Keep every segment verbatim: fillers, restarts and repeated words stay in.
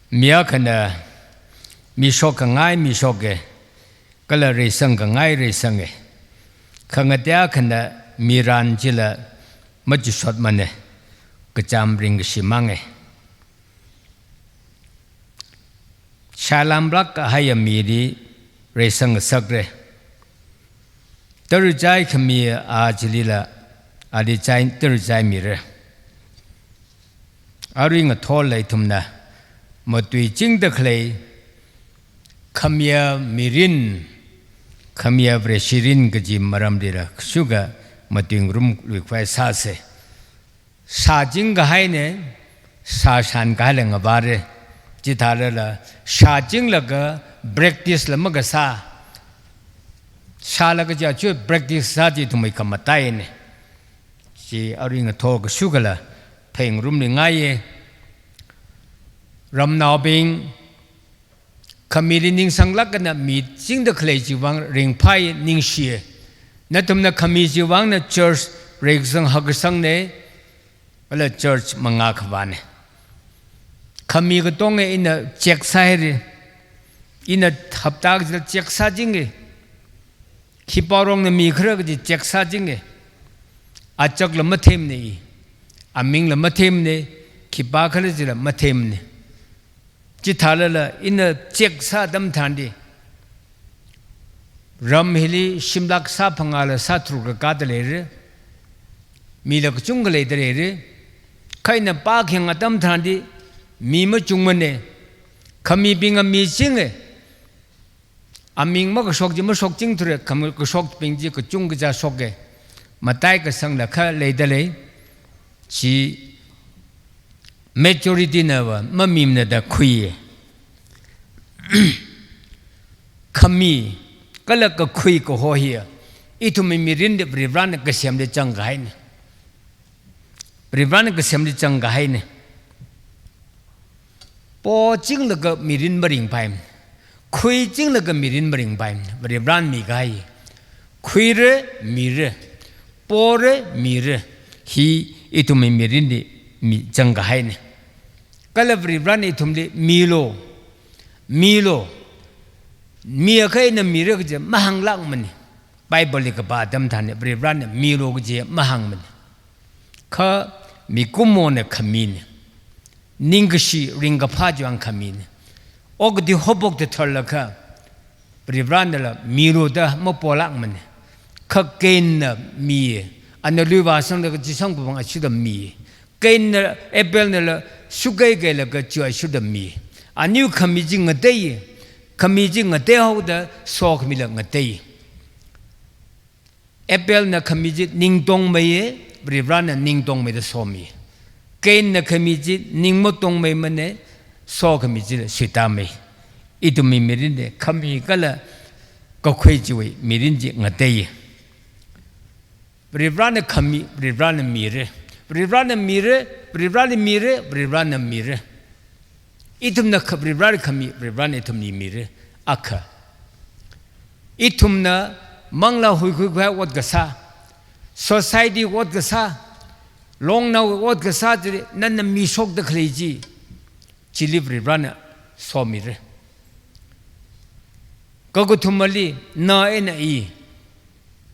Mi akhana mishok khangai mishoka, kala reisang khangai reisange. Khangatei akhana miran chila machishotmane, kachām ringkashi mange. Shailam lāk kahaiya mili reisang ngasakre. Tara̱ chai khami a chilila, ali chai tara̱ chai mire. Arui ngathor ithumna matuichingda khalei, khamiya mirin, khamiya Vareshi rin kaji maramlila, shuka matuingarum luikhavai sāse. Shāching kahaine, shāshan kahaila ngavāre. Chithālala, shāchinglaga practice la makasā. Shālaga chi achu practice sā chi ithumwui khamataine. Chi arui ngathor kashukala phāngarumli ngaiye. Ramnaobing, khamili ningsanglāk eina michingda khalei chiwui vang ringphāi, ningshiye. Nathumna khami chiwui vangna church reikasang hakasangne, kala church mangā khavāne. Khami katonga ina check sāhaire. Ina hapta kachida check sāchinge. Khipā rongna mikhara kaji check sāchinge. Achakla mathemne i. Amingla mathemne. Khipākhala chila mathemne. Chithālala ina check sā atam tharanli, ram hili shimlāk sā phangāla sā tharuk kakāda leire. Mila kachungkha leida leire. Kha ina pākhayang atam tharanli, mi machungmane. Khamibingva michinge. Aming makashok chi mashokchingthure, khami kashokbing chi kachungkha kazā shoke. Matai kasangla kha leida lei. Chi majority nava mamimana da khuiye. Khami, kala kakhui kaho hiya, ithumwui mirinli Varivarana kasemli zangkahaine. Varivarana kasemli zangkahaine. Pochinglaga mirin maringpaimane. Khuichinglaga mirin maringpaimane. Varivarana mikahai. Khuire, mire. Pore, mire. Hi ithumwui mirinli mi zangkahaine. Kala Varivarana ithumli milu. Milu. Miakha ina mire kaji mahānglākmane. Bible li kapā atam tharanli Varivarana milu kaji mahāngmane. Kha mikumona khamine. Ningkashi ringkaphā chiwui vang khamine. Okathui haophokda tharlakha, Varivaranala milu da mapolākmane. Kha Cainna miye. Ana lui vāsanglaga chi samkaphang ashuda miye. Cainna, Abelnala shukeikeilaga chi ashuda miye. Aniwui khami chi ngateiye. Khami chi ngateihaoda sokhamila ngateiye. Abelna khami chi ningtongmeiye, Varivarana ningtongmeida somi. Cainna khami chi ning matongmeimane, sokhami chila suitāmei. Ithumwui mirinli khami kala kakhui chiwui mirin chi ngateiye. Varivarana khami, Varivarana mire. Varivarana mire, Varivarana mire, Varivarana mire. Ithumna kha-, Varivarali khami, Varivarana ithumli mire. Akha. Ithumna manglā huikhuikhavai ot kasā, society ot kasā, longnao ot kasā chili nana mishokda khalei chi, chili Varivarana somire. Kakathumali, na eina i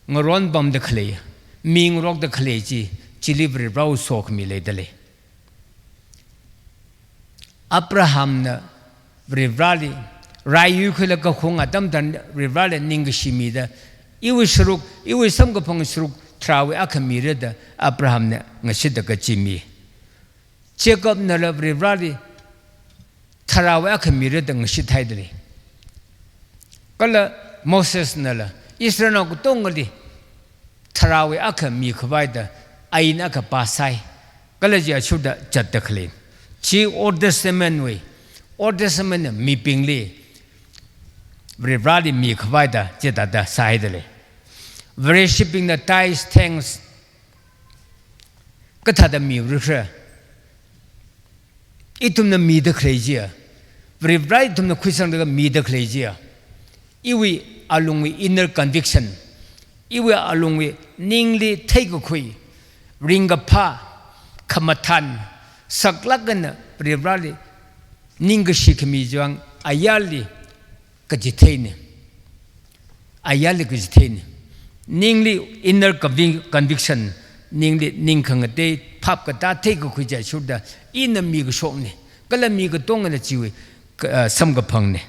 ngaronpamda khalei, mi ngarokda khalei chi, chili Varivarawui sokhami leida lei. Abrahamna Varivarali, rai yuikhuilaga khaung atam tharan Varivarali ningkashi mida, iwui sharuk, iwui samkaphang sharuk tharāwui akha mira da Abrahamna ngashitda kachimi. Jacobnala Varivarali tharāwui akha mira da ngashithaida lei. Kala Mosesnala Israelnao katongali tharāwui akha mikhavaida ain akha pāsai. Kala chi ashuda zatda khalei. Chi Old Testament wui, Old Testament mibingli Varivarali mikhavaida chithāda sāhaida lei. Vareshibingna tithes, thanks, kathāda mirakhala? Ithumna mida khalei chiya, Varivara ithumna khuisanglaga mida khalei chiya, iwui alungwui inner conviction, iwui alungwui ningli theikakhui, ringkaphā, khamathān, saklāk eina Varivarali Ningkashi khami chiwuivang ayarli kachitheine. Ayarli kachitheine. Ningli inner convic-, conviction, ningli ning khangatei, phap katā theikakhui chāshurda, ina mikashokne. Kala mi katongana chiwui, ka-, ah, samkaphangne.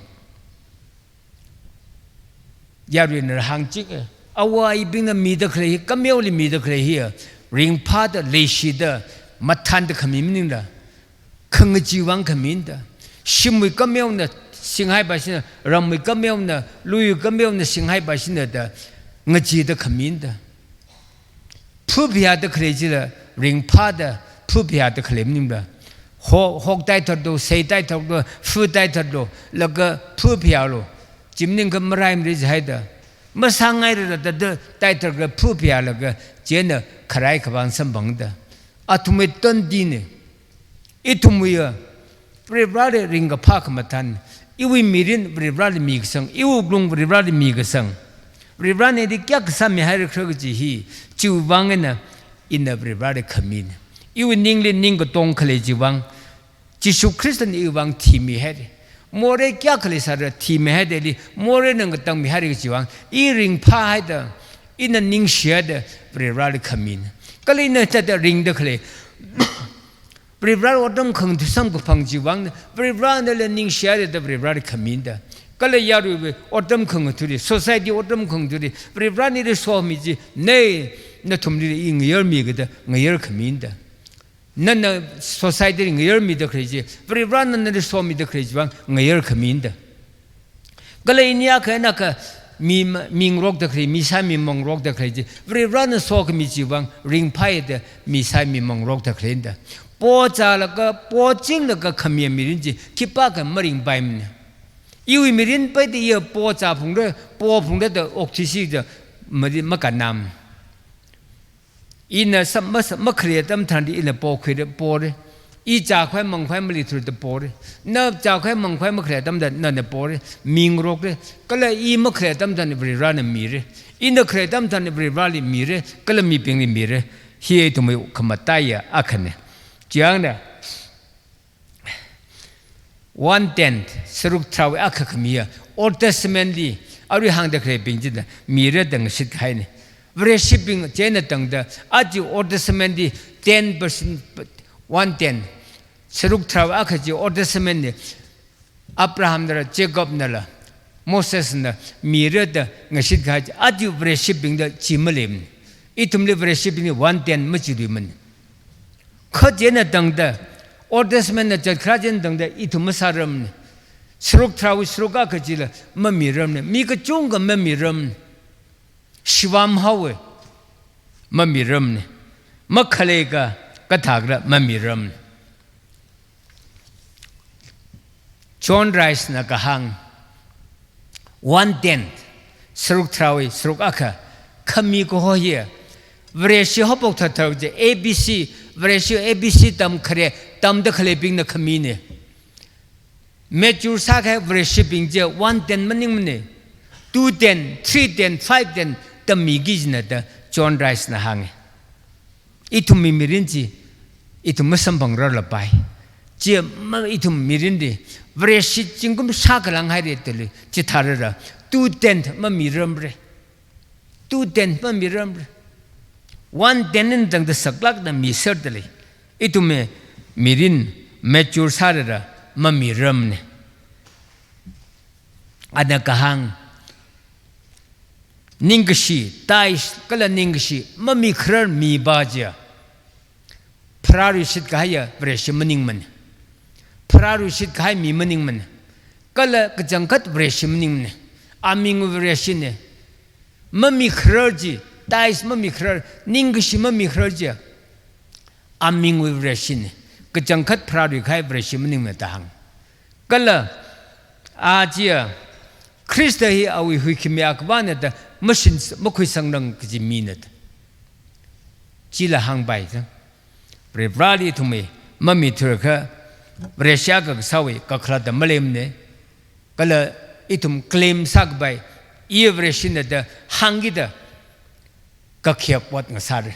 Yaruina hāngchik, eh, āwo āyibingna mida khalei hi, kameoli mida khalei hi, ringphāda, leishida, mathānda khami maningla, khangachee vang khamida. Shimwui kameona singhaipaishina, ramwui kameona, luiwui kameona singhaipaishina da, ngacheeda khamida. Phuphayāda khalei chila, ringphāda phuphayāda khalei maningla. Ho-, hoktaithatlu, seitaithatlu, phutaithatlu, laga phuphayālu. Chi maningakha maraimara jihaida. Masāngairara da, da, taithatlaga phuphayālaga, chieina kharai khavang samphangda. Athumwui tandine. Ithumwui ya, Varivarali ringkaphā khamathān, iwui mirin Varivarali mikasang, iwui wuklung Varivarali mikasang. Varivarana ili kayākha sāmihaira khala kaji hi, chiwui vang eina, ina Varivarali khamine. Iwui ningli ning katong khalei chiwui vang, Jishu Khristana iwui vang thimihaire. Morei kayākha leisāra thimihaidali, moreina ngatangmihaira kajiwui vang, i ringphāhaida, ina ningshihaida, Varivarali khamine. Kala ina thāda ringda khalei, Varivarali otram khangatha samkaphang chiwui vangna, Varivaranala ningshihaida Varivarali khamida. Kala yaruiwui otram khangathali, society otram khangathali, Varivarana ili somi chi, nei, nathumli i ngayarmikida, ngayar khamida. Nana society li ngayarmida khalei chi, Varivarana nali somida khalei chiwui vang ngayar khamida. Kala ini akha eina akha mi ma-, mingarokda khalei, misai mimangarokda khalei chi, Varivarana sokhami chiwui vang ringphāhaida misai mimangarokda khaleida. Pochālaga, pochinglaga khami mirin chi, khipākha maringpaimana. Iwui mirin paida iya pochā phungra, po phungra da okthuishida, mari makannam. Ina sam-, mas-, makhalei atam tharanli ina pokhuira, pora. I chākhavai mangkhavai maleithura da pora. Na chākhavai mangkhavai makhalei atam tharan nana pora. Mingarokra. Kala i makhalei atam tharan Varivarana mira. Ina khalei atam tharan Varivarali mira. Kala mibingli mira. Hi ithumwui khamataiya akhana. Chiyāngna, one tenth, sharuk tharāwui akha khamiya, Old Testament li, arui hāngda khaleibing china, mira da ngashitkahaina. Vareshibing chieina tangda, aja Old Testament li ten percent, one tenth, sharuk tharāwui akha chi Old Testament li, Abrahamnala, Jacobnala, Mosesna, mira da ngashitkahai chi, aja Vareshibingda chi maleimana. Ithumli Vareshibingli one tenth machiluimana. Kha chieina tangda, Old Testament na chatkharā chieina tangda, ithum masāramana. Sharuk tharāwui sharuk akha chila mamiramana. Mi kachungkha mamiramana. Shivam haowa. Mamiramana. Makhalei ka, kathakra mamiramana. John Rice na kahāng, one tenth, sharuk tharāwui sharuk akha, khami kaho hi, Vareshi haophok thathar chi, A B C, Vareshi A B C tamkhare, tamda khaleibingna khamina. Mature sākahai Vareshibing chi one tenth maningmana. Two tenth, three tenth, five tenth tamiki kajina da John Rice na hānga. Ithumwui mirin chi, ithum masamphangrarlapai. Chi ma ithum mirinli, Vareshi zingkum shākha langhaira dali, chithārara, two tenth mamiramra. Two tenth mamiramra. One tenth eina tangda saklākna miserda lei. Ithumwui mirin mature sārara mamiramana. Ana kahāng, ningkashi, tithes kala ningkashi mamikharar mipa chiya, pharāluishit kahaiya Vareshi maningmana. Pharāluishit kahai mi maningmana. Kala kachangkhat Vareshi maningmana. Amingwui Vareshina. Mamikharar chi, tithes mamikharar, ningkashi mamikharar chiya, amingwui Vareshina. Kachangkhat pharālui kahai Vareshi maningmana da hānga. Kala, a chiya, Khrista hi awui huikhami akhavāna da, mashin, makhuisangrang kaji mina da. Chila hāngpai da. Varivarali ithumwui mamithurkha, Vareshi akha kasāwui kakhalatna maleimana. Kala ithum claim sākapai, iya Vareshina da hāngkida, kakhayak ot ngasāra.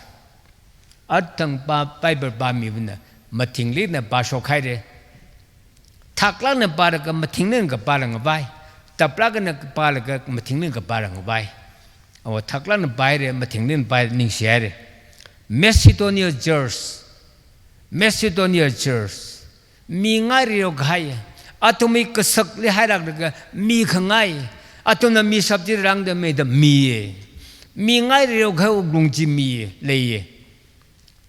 Athang pā Bible pāmivana, mathinglikna pāshokhaira. Thaklākna pālaga mathingli kapāla ngavai. Taplākna pālaga mathingli kapāla ngavai. Awo thaklākna pāhaira, mathingli pāhaira, ningshihaira. Macedonia Church, Macedonia Church, mi ngairiro kahai, athumwui kasakli hailāklaga mikhangai, athumna mishap chi rāngda mida miya. Mi ngairiro kahai wuklung chi miya, leiya.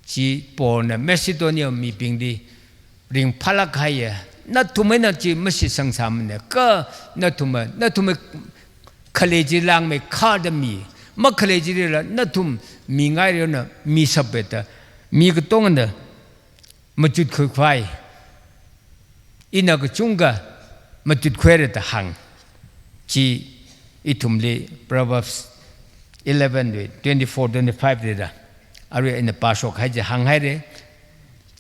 Chi Paulna Macedonia mibingli ringphālāk kahaiya. Nathum eina chi mashitsangsāmana, kha nathum, nathum khalei chi langmeikharda mi, makhalei chilila nathum mi ngairona mishap beta, mi katongana machutkhui khavai, ina kachungkha machutkhuira da hāng. Chi ithumli Proverbs eleven wui twenty-four, twenty-five lila, arui ina pāshok kahai chi hānghaira.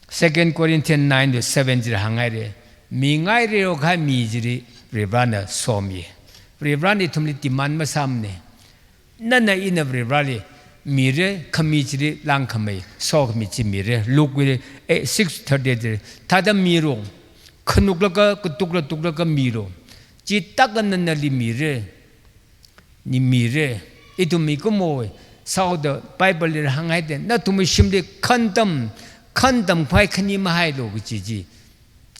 Second Corinthians nine wui seven chila hānghaira. Mi ngairiro kahai mi chili Varivarana somi. Varivarana ithumli demand masāmana. Nana ina Varivarali mira, khami chili langkhamei, sokhami chi mira. Luke wui, eh, six thirty-eight chili, thāda miro, khanuklaga, katukla tuklaga miro. Chithākha nana nali mira, ni mira. Ithum mikumo, sāhaoda Bible lila hānghaida, nathumwui shimli khantam, khantam khavai khani mahailu kaji chi.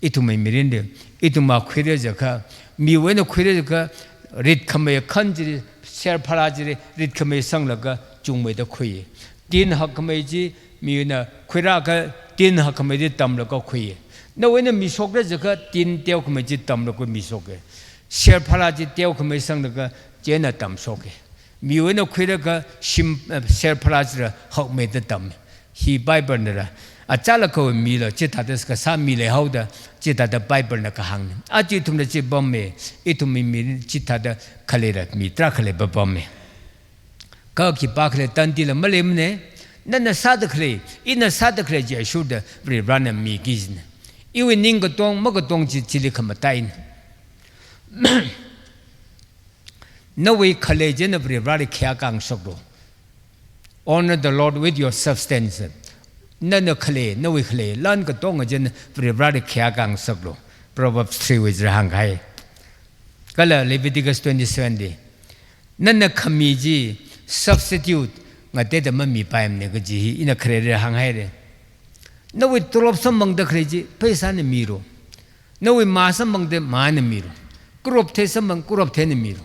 Ithumwui mirinli, ithumna khuira jiakha, miwui eina khuira jiakha, ritkhamei khan chili, serphala chili, ritkhamei sanglaga chungmeida khui. Tin hakkhamei chi, mina khuirakha, tin hakkhamei chi tamlaga khui. Nawui eina mishokra jiakha, tin teokhamei chi tamlaga mishoka. Serphala chi teokhamei sanglaga, chieina tamshoka. Miwui eina khuirakha shim, eh, serphala chila hakmeida tam. Hi Bible nala, achālakha milo, chithāda kasā mi leihaoda, chithāda Bible na kahāngna. Aja ithumla chi pamme, ithumwui mi chithāda khaleila, mi tarākha leipamme. Kha khipākha lei tangdala malemana, nana sāda khalei, ina sāda khalei chi ashurda Varivarana miki jina. Iwui ning katong, makatong chi chili khamataina. Nawui khalei china Varivarali khayākā ngasaklu. Honor the Lord with your substance. Nana khalei, nawui khalei lan katonga china Varivarali khayākā ngasaklu. Proverbs three wui chila hāngkahai. Kala Leviticus twenty-seven li, nana khami chi substitute ngateida mamipaimana kaji hi ina khareli hānghaira. Nawui tolop samphangda khalei chi pheisana milo. Nawui mā samphangda māna milo. Krup thei samphang, krup theina milo.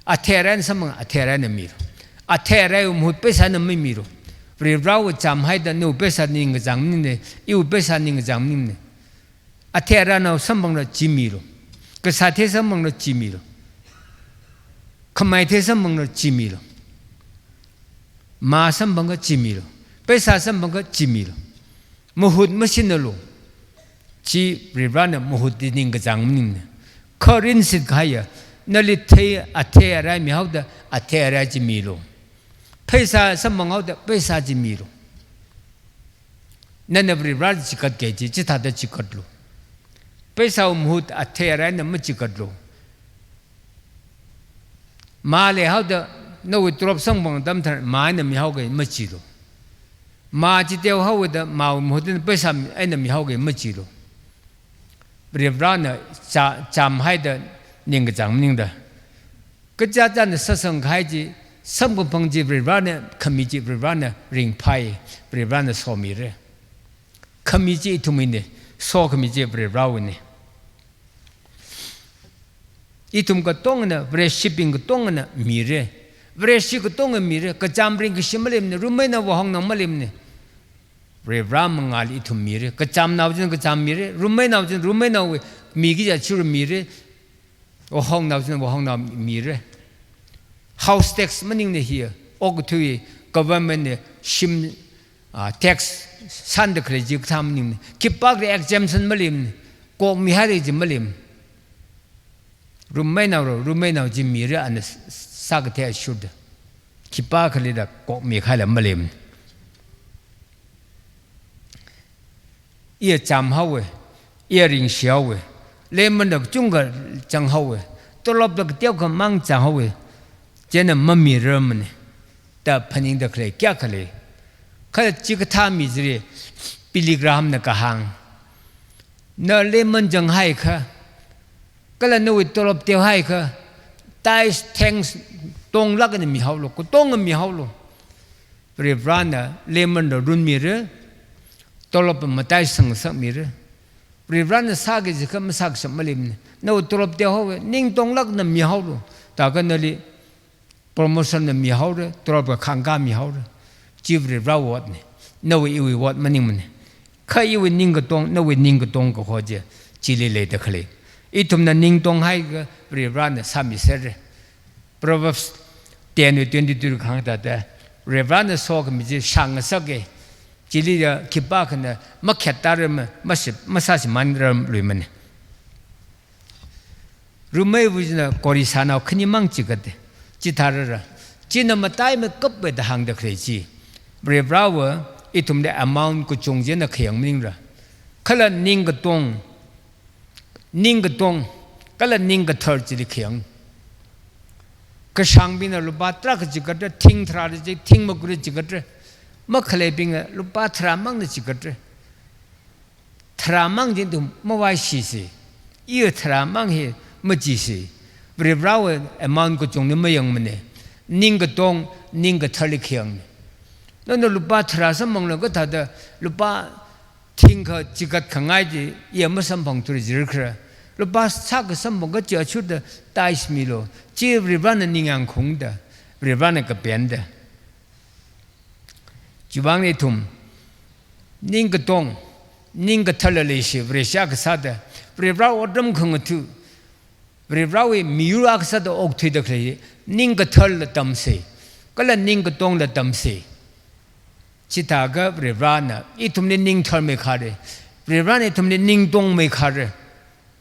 Athei arai samphang, athei araina milo. Athei araiwui mahut pheisana mamilo. Varivarawui chāmhaida nawui pheisā ningkachāng maningmana, iwui pheisā ningkachāng maningmana. Athei araina samphangra chi milo. Kasā thei samphangra chi milo. Khamei thei samphangra chi milo. Mā samphanga chi milo. Pheisā samphanga chi milo. Mahut masinalu. Chi Varivarana mahut chi ningkachāng maningmana. Kha rinshit kahaiya, nali thei, athei arai mihaoda, athei arai chi milo. Pheisā samphanghaoda, pheisā chi milo. Nana Varivarali chikatki kaji, chithāda chikatlu. Pheisāwui mahut athei araina machikatlu. Mā leihaoda nawui tolop samphang atam tharan mā eina mihaoki majilu. Mā chi teohaoda māwui mahut eina pheisā eina mihaoki majilu. Varivarana chā-, chāmhaida ningkachāng maningda. Kachichāna satsang kahai chi, samkaphang chi Varivarana, khami chi Varivarana ringphai, Varivarana somira. Khami chi ithumwuina, sokhami chi Varivarawuina. Ithum katongana, Vareshibing katongana mira. Vareshi katonga mira, kachām ringkashi malemana, rumeinao vāhongnao malemana. Varivara mangāli ithum mira, kachāmnao china kachām mira, rumeinao china rumeinaowui miki kaja chira mira, vāhongnao china vāhongnao mira. House tax maningmana hi, okathui government na shim, ah, tax sānda khalei chi kathā maningmana. Khipākha exemption malemana, kokmihaira chi malem. Rumeinaora, rumeinao chi mira ana s-, s-, sākathei ashurda. Khipākhalila kokmikhaila malem. Iya chāmhaowa, iya ringshihaowa, lemon da kachungkha chānghaowa, tolop da kateokha mang chānghaowa, chieina mamirarmana, da phaningda khalei kayākha lei. Kha chikathā mi chili Billy Graham na kahāng, na lemon chānghaiakha, Kala nawui tolop teohaiakha, tithes, thanks, tonglāk eina mihaolu, katonga mihaolu. Varivarana lemon da runmira, tolop mataisang ngasakmira. Varivarana sāki jiakha masākashap maleimana. Nawui tolop teohaowa, ning tonglāk eina mihaolu. Thākha nali promotion na mihaora, tolop kakhangkā mihaora. Chi Varivarawui otna, nawui iwui ot maningmana. Kha iwui ningkatong, nawui ningkatong kaho chi, chili leida khalei. Ithumna ning tonghaiakha Varivarana sāmisera. Proverbs ten wui twenty-two kahāng thāda, Varivarana sokhami chi shāngngasaka. Chili ya khipākhana makhet tara ma, maship, masāshimānra luimana. Rumeiva china kori sānao khanimang chigata. Chithārara. China mataimeikapva da hāngda khalei chi. Varivarava ithumli amount kachung china khayang maningra. Kala ningkatong, ningkatong, kala ningkathar chili khayang. Kashāngbingna lupā tarākha chigatra, thing tharāda chi, thing makutra chigatra. Makhaleibingna lupā tharāmangna chigatra. Tharāmang chi ithum mavaishisa. Iya tharāmang hi machisa. Varivarawui amount kachungli mayangmana. Ningkatong, ningkatharli khayangna. Nana lupā tharā samphanglaga thāda lupā thingkha chigat khangai chi iya masamphangthura jiakha, lupā sākha samphangkha chi achuda tithes milu. Chi Varivarana ningyāng khaungda, Varivarana kapenda. Chiwuivang ithum ningkatong, ningkatharla leisa, Vareshi akha sāda, Varivarawui otram khangatha, Varivarawui miyur akha sāda okthuida khalei, ningkatharla tamsa, kala ningkatongla tamsa. Chithākha Varivarana ithumli ning tharmeikhara, Varivarana ithumli ning tongmeikhara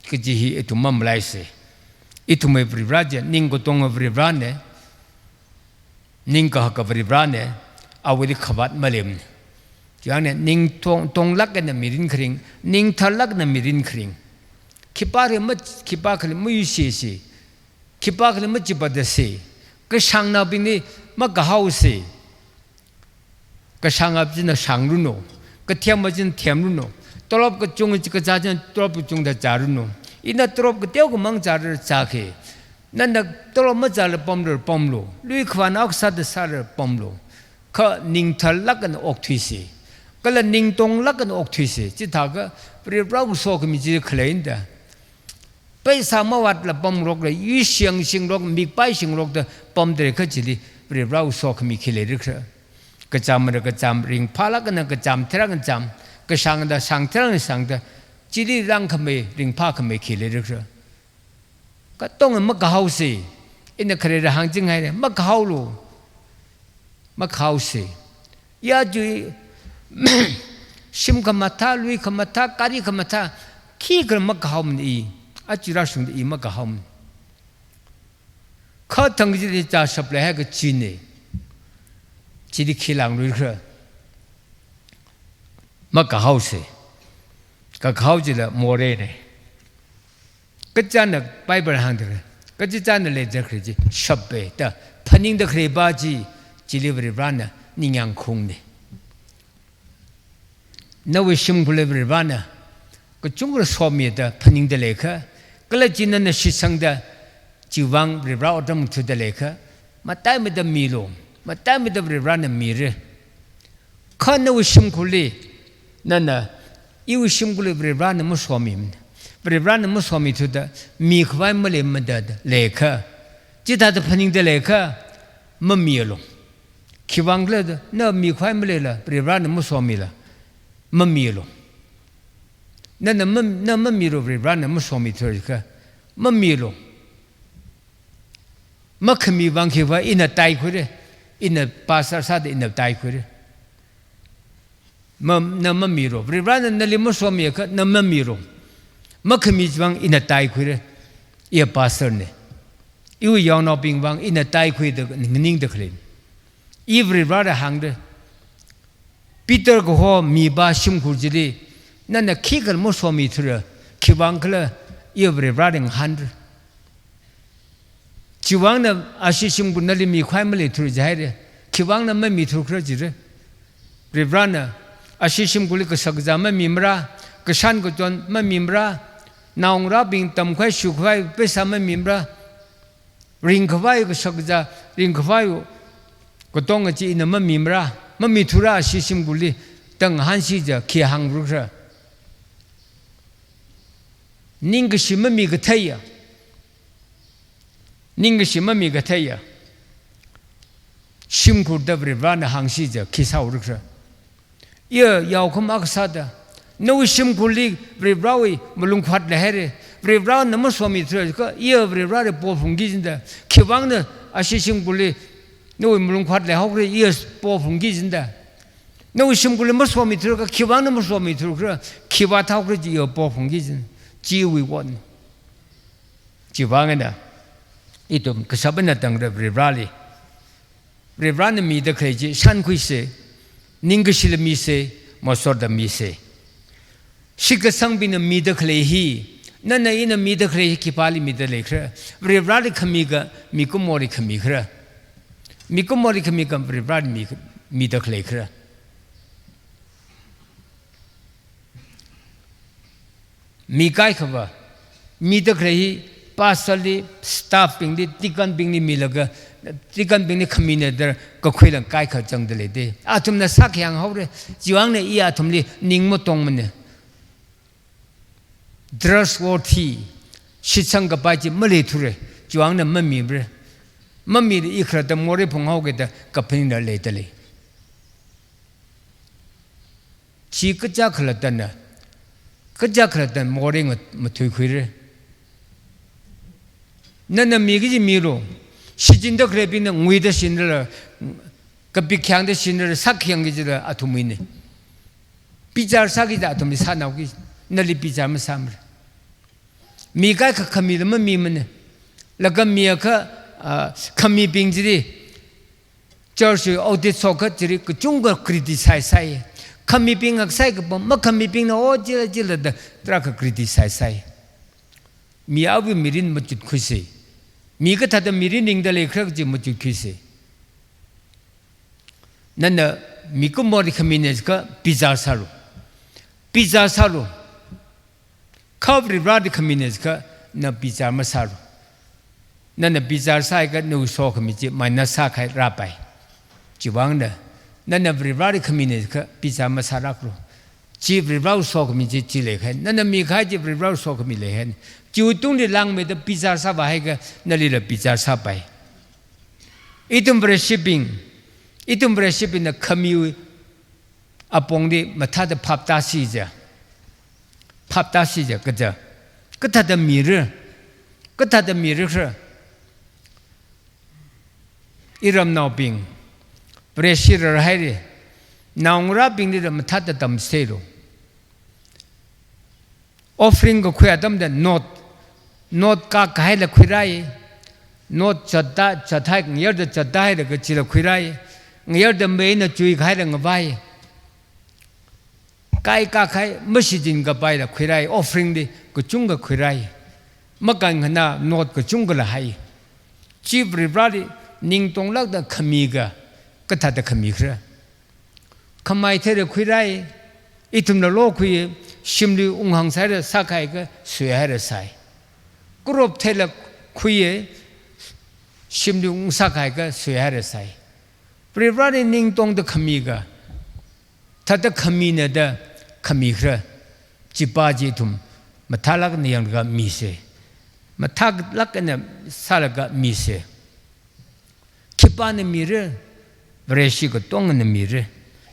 kaji hi ithum mamalaisa. Ithumwui Varivara chi ningkatonga Varivarana, ningkahaka Varivarana, awuili khavāt maleimana. Chiyāngna ning tong, tonglāk eina mirin kharing, ning tharlāk eina mirin kharing. Khipāli ma, khipākhali mayuisisa, khipākhali machipatasa, kashāngnaobingli makahaosa. Kashāngap china shāngranu, kathemma china themranu, tolop kachung chi kazā china tolop kachungda zāranu. Ina tolop kateokhamang zāra zāki. Nana tolop mazāla pamra pamlu, lui khavānao akha sāda sāra pamlu. Kha ning tharlāk eina okthuisa. Kala ning tonglāk eina okthuisa. Chithākha Varivarawui sokhami chi khaleina da. Paisa mavātla pamngarokla, yuishing shingngarok, mikpai shingngarokda pamda leiakha chili Varivarawui sokhami khi leirakhala. Kachamra kacham, ringphālāk eina kacham, tharang cham, kashāngda shāng, tharang shāngda, chili rāngkhamei, ringphākhamei khi leirakhala. Katonga makahaosa. Ina kharera hāngchinghaira, makahaolu. Makahaosa. Ya chi, shim khamathā, lui khamathā, gari khamathā, khikhala makahaomana i. Aja rāshungda i makahaomana. Kha thang chili chāshap leihaiakha china. Chili khi langluikhala. Makahaosa. Kakahao chila morena. Kachāna Bible hāngda khalei, kachichāna leida khalei chi shapa da phaningda khaleipa chi, chili Varivarana ningyāng khaungna. Nawui shimkhurli Varivarana kachungkha somida phaningda leiakha, kala chi nana shitsangda, chiwuivang Varivara otram thuda leiakha, mataimeida milu, mataimeida Varivarana mira. Kha nawui shimkhurli, nana, iwui shimkhurli Varivarana masomimana. Varivarana masomithuda, mikhavai maleimada leiakha, chithāda phaningda leiakha, mamialu. Khiwuivang khala da, na mikhavai maleila, Varivarana masomila, mamialu. Nana mam-, na mamilu, Varivarana masomithura jiakha, mamilu. Makhamiwui vang khiwui, ina taikhuira, ina pastor sāda ina taikhuira. Ma, na mamilu. Varivarana nali masomiakha, na mamilu. Makhamiwui vang ina taikhuira, iya pastorna. Iwui yaonaobing vang ina taikhuida nganingda khalei. I Varivarada hāngda, Peter kaho mipa shimkhur chili, nana khikhala masomithura, khiwuivang khala iya Varivarali ngahānra. Chiwuivangna ashi shimkhur nali mikhavai maleithura jihaira, khiwuivangna mamithukhala jira. Varivarana ashi shimkhurli kashak kazā mamimara, kashan kachon mamimara, Naongarābing tamkhavai shukhavai pheisā mamimara. Ringkhavai kashakazā, ringkhavai katonga chi ina mamimara. Mamithura ashi shimkhurli da ngahānsi jiakha khi hāngrukra. Ningkashi mamikatheiya. Ningkashi mamikatheiya shimkhurda Varivarana hāngsi jiakha khi sāhaorukra. Iya yaokahoma kasāda, nawui shimkhurli Varivarawui malungkhavāt leihaira. Varivarana masomithura kha iya Varivarali pophungki jida. Khiwuivangna ashi shimkhurli nawui malungkhavāt leihaokhala iya pophungki jida. Nawui shimkhurli masomithura kha khiwuivangna masomithura kha, khi vāthaokhala chi iya pophungki jida. Chiwui vāng. Chiwuivang eina ithum kashap eina tangra Varivarali. Varivarana mida khalei chi shānkhuisa, ningkashila misa, masorda misa. Shitkasangbingna mida khalei hi, nana ina mida khalei hi khipāli mida leikhala? Varivarali khamiga mikumoli khamikhara. Mikumoli khamiga Varivarali mi, mida khalei khala? Mi kaikhava mida khalei hi pastorli, staffbingli, deaconbingli milaga, deaconbingli khamina da kakhuila kaikha zangda leida. Athumna sākhayang haora. Chiwuivangna i athumli ning matongmana. Trustworthy, shitsangkapai chi maleithura. Chiwuivangna mamimara. Mamila i khalatta morei phunghaoga da kaphaning leida lei. Chi kaja khalattana, kaja khalattana morei nga mathuikhuira. Nana mi kaji milu, shichinda khaleibingna nguida shinrala, kapik khayangda shinrala, sākhayang kajila athumwuina. Bichar sāki da athumli sānao ki, nali bichar masāmara. Mi kaikha khamila mamimana. Laga mi akha, ah, khamibing chili, church audit shokha chili kachungkha criticize sāi. Khamibing akha sāi kapam, makhamibingna o chila chila da tarākha criticize sāi. Mi awui mirin machutkhuisa. Mi kathāda mirin ringda leikhala chi machutkhuisa. Nana mikumoli khamina jiakha bichar sālu. Bichar sālu. Kha Varivarali khamina jiakha na bichar masālu. Nana bichar sāhaiakha nawui sokhami chi minus sākahai rāpai. Chiwuivangna, nana Varivarali khamina jiakha bichar masālāklu. Chi Varivarawui sokhami chi, chi leikahai. Nana mikahai chi Varivarawui sokhami leihai. Chiwui tungli langmeida bichar sāvāhaiakha nalila bichar sāpai. Ithum Vareshibing, ithum Vareshibingna khamiwui apongli mathāda phaptāsi jiakha. Phaptāsi jiakha kaja. Kathāda mira. Kathāda mira khala? Iramnaobing, Vareshi rarhaira. Naongarābinglila mathāda tamseilu. Offering kakhui atamda note, note kakahaila khuirai. Note chatta, chathai ngayarda chatta haida kachila khuirai. Ngayarda meina chuikahaila ngavai. Kai kakahai mashichinkapaila khuirai, offering li kachungkha khuirai. Makān khanā note kachungkha lahai. Chi Varivarali ningtonglākda khamiakha, kathāda khami khala? Khamai theila khuirai, ithumla lokhui, shimli unghāng sāhaira, sākahaiakha suihaira sai. Crop theila khui, shimli ung sākahaiakha suihaira sai. Varivarali ningtongda khamiakha, thāda khamina da khami khala? Chipa chi ithum mathālāk eina yanglaga misa. Mathālāk eina sālaga misa. Khipāna mira? Vareshi katongana mira.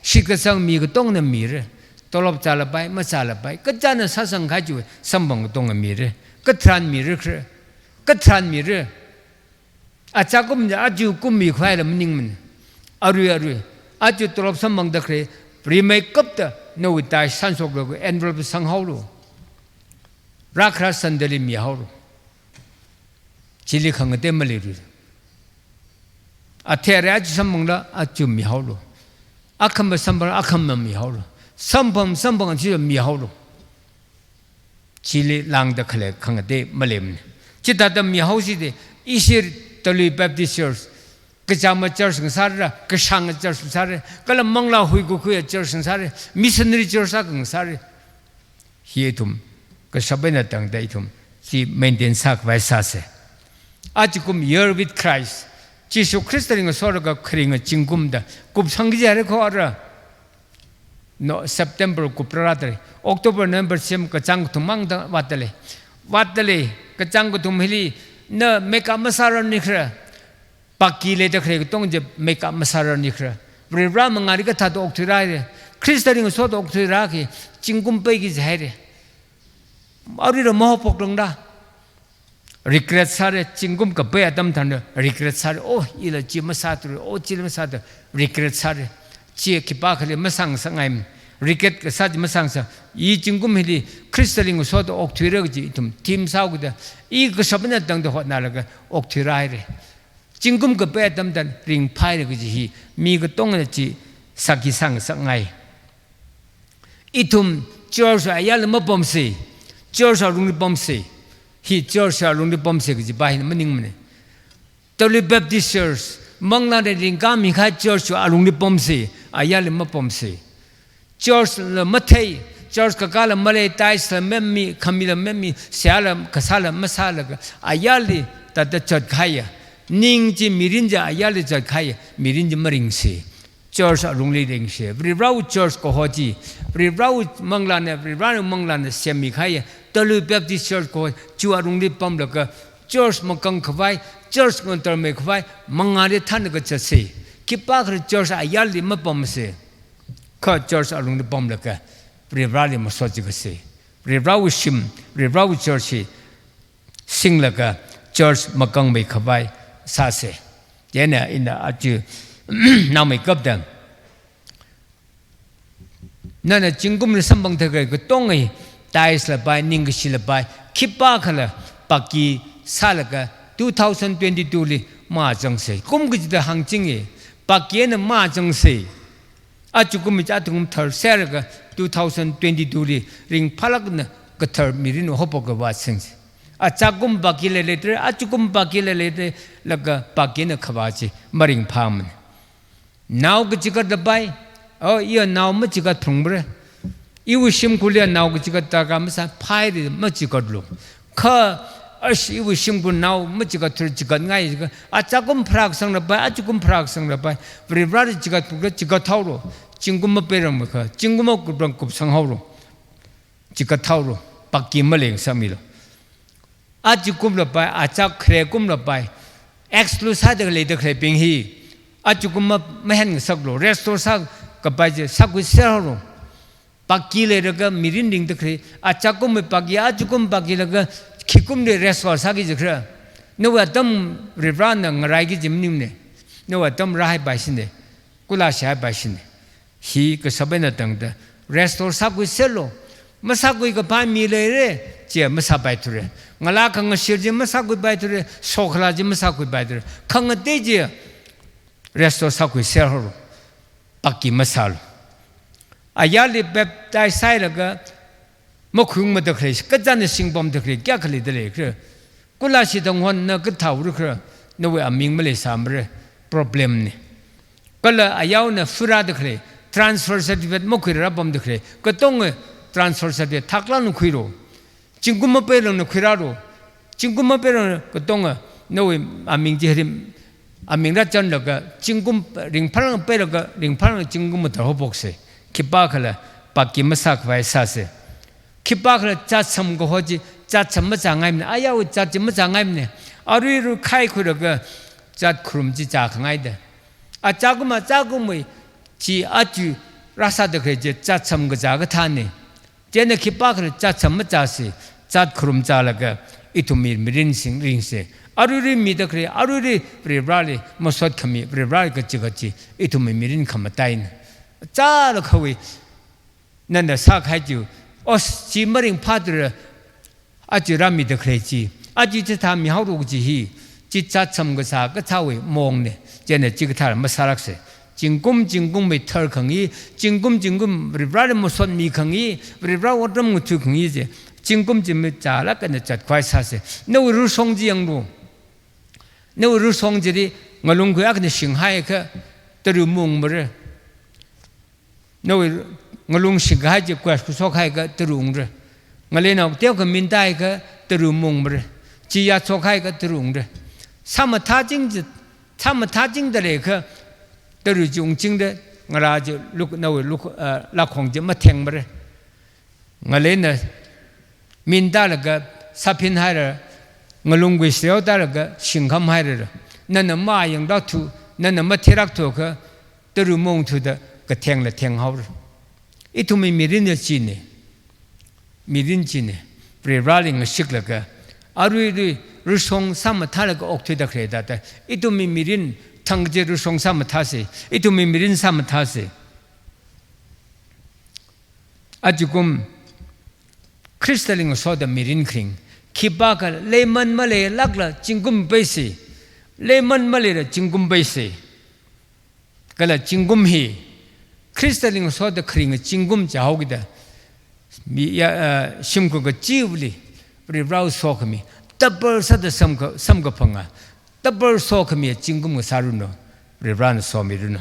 Shitkasang mi katongana mira. Tolop zālapai, mazālapai, kachāna sāsangkahai chiwui samphang katonga mira. Katharan mira khala? Katharan mira. Achā kum, aja kum mikhuila maningmana. Arui, arui, aja tolop samphangda khalei, rimeikapta nawui tai sānshoklaga envelope sanghaolu. Rākhara Sundayli mihaolu. Chili khangatei maleirui. Athei arei aja samphangla aja mihaolu. Akhama samphangla akhama mihaolu. Samphang, samphang chi mihaolu. Chili lāngda khalei khangatei maleimana. Chithāda mihaosi da, ishi Talui Baptist Church, kachāma church ngasāra, kashānga church ngasāra, kala manglā huikakhuiya church ngasāra, missionary church akha ngasāra. Hi ithum Kashap eina tangda ithum chi maintain sākhavai sāsa. Ajakum Year with Christ, Jishu Khristali ngasoda kharinga zingkum da kupsang kaji haira kho ara. No, September kupra rāda lei, October, November, December kachāng kathum mangda vātda lei. Vātda lei, kachāng kathum hili na makeup masārarnikhala, paki leida khalei katonga chi makeup masārarnikhala, Varivara mangāli kathāda okthuirāhaira. Khristali ngasoda okthuirāki, zingkum peiki jihaira. Aruila mahaophokrangra. Regret sāra, zingkum kapei atam tharan regret sāra. Oh, ila chi masāthura, oh, chila masāthura, regret sāra. Chi khipākhali masāngasakngai. Regret kasā chi masāngasak. I zingkum hili Khristali ngasoda okthuira kaji ithum theme sāhaokida, i kashap eina tangda hotnalaga okthuirāhaira. Zingkum kapei atam tharan ringphāhaira kaji hi mi katongana chi sāki sāngasakngai. Ithum church ayarli mapamsa, church alungli pamsa. Hi church alungli pamsa kajipa hina maningmana. Talui Baptist Church, manglāna ringkāmikahai church alungli pamsa, ayarli mapamsa. Church la mathei, church kakāla malei, tithes la mami, khamila mami, seihāla kasāla masālaga, ayarli thāda zatkahaiya. Ning chi, mirin chi ayarli zatkahaiya, mirin chi maringsa. Church alungli ringsa. Varivarawui church kaho chi, Varivarawui manglāna, Varivarawui manglāna semmikahaiya, Talui Baptist Church kaho chi alungli pamlaga, church makangkhavai, church ngantarmeikhavai mangāli thānlaga zatsa. Khipākhala church ayarli mapamsa. Kha church alungli pamlaga, Varivarali masot chikatsa. Varivarawui shim, Varivarawui church hi singlaga, church makangmeikhavai sāsa. Chieina ina aja naomeikapta, nana zingkumli samphangda khalei katonga, tithes lapai, ningkashi lapai, khipākhala paki sālaga two thousand twenty-two li mazangsa. Kum kachida hāngchinga, paki eina mazangsa. Ajakum mi athum tharserlaga two thousand twenty-two li ringphālāk eina kathar mirin haophokka vāsingsa. Achakum paki leileidalei, ajakum paki leileidalei, laga paki eina khavā chi maringphāmana. Nao kachigat lapai, oh, iya nao machigat phungmara. Iwui shimkhurli nao kachigat darkar masā, phaili machigatlu. Kha, ash, iwui shimkhur nao machigatthura, chigatngai jiakha, achakum pharākasang lapai, ajakum pharākasang lapai, Varivarali chigat phungda chigathaolu. Zingkum mapeirangakha, zingkum makuprang kupsanghaolu. Chigathaolu, paki malengasakmilu. Ajakum lapai, achak khare kum lapai, exclude sāda leida khaleibing hi, ajakum ma, mahen ngasaklu, restore sākapai chi sākhuiserhaolu. Paki leilaga mirin ringda khalei, achakumwui paki, ajakum paki laga, khikumli restore sāki jiakha, nawui atam Varivarana ngaraiki kaji maningmana. Nawui atam rāhaipaishina, kuilashi haipaishina. Hi kashap eina tangda restore sākhuiserlu. Masākhuikapai mi leira, chi masāpaithura. Ngalā khangashir chi masākhuipaithura, sokhalā chi masākhuipaithura. Khangatei chi restore sākhuiserhaolu. Paki masālu. Ayarli baptize sāhailaga makhuiungmada khalei, kachāngna singpamda khalei kayākha leidalei khala. Kuilashi tangkhon na kathāhaora khala, nawui aming maleisāmara, problem na. Kala ayarna furāda khalei, transfer certificate makhuirāpamda khalei katonga, transfer certificate thaklākna khuilu. Zingkum mapeirangna khuirālu. Zingkum mapeirang katonga, nawui aming chi rim, aming rāzanglaga, zingkum ringphālāk peilaga, ringphālāk zingkum mathar haophoksa. Khipākhala paki masākhavai sāsa. Khipākhala zatsam kaho chi, zatsam mazāngaimana, ayarwui zat chi mazāngaimana. Aruirui khaikhuilaga, zat kharum chi zākhangaida. Achakum, achakumwui chi aja rāsāda khalei chi zatsam kazā kathāna. Chieina khipākhala zatsam mazāsa, zat kharum zālaga, ithumwui mirin singringsa. Aruirui mida khalei, aruirui Varivarali masot khami, Varivarali kachigat chi, ithumwui mirin khamataina. Chālakhawui, nana sākahai chi, os, chi maringphāthura, aja rāmida khalei chi, aja chithā mihaolu kaji hi, chi zatsam kasā kathāwui maongna, chieina chikathā masālāksa. Zingkum zingkumwui tharkhangai, zingkum zingkum Varivarali masot mikhangai, Varivarawui otram ngathuikhangai chi, zingkum chi mazālāk eina zatkhavai sāsa. Nawui rushong chi yanglu. Nawui rushong chili ngalung khuiakhana shinghaiakha, tara maungmara. Nawui ngalung shingkahai chi kuas kushok haiakha tara ungra. Ngaleina okateo kha minda haiakha tara mungmara. Chi yāshok haiakha tara ungra. Sāmathā ching chi, sāmathā chingda leiakha tara chi ungchingra. Ngarā chi luk, nawui luk, ah, lākhong chi mathengmara. Ngaleina mindalaga sāphin haira, ngalung gui seo talaga shingkham haira. Nana mayangda thu, nana matherak thuakha, tara mung thuda kathengla thenghaora. Ithumwui mirin ya chine. Mirin chine. Varivarali ngashiklaga, aruirui rashong sāmathālaga okthuida khalei thāda, ithumwui mirin thang chi rashong sāmathāse, ithumwui mirin sāmathāse. Ajakum Khristali ngasoda mirin kharing, khipākha leiman maleilākla zingkum paise, leiman maleila zingkum paise. Kala zingkum hi Khristali ngasoda kharing zingkum jihaokida, mi ya, ah, shimkhur kachiva̱li Varivarāwui sokhami, double sāda samkha-, samkaphanga, double sokhami zingkum ngasāranu, Varivarāna somiranu.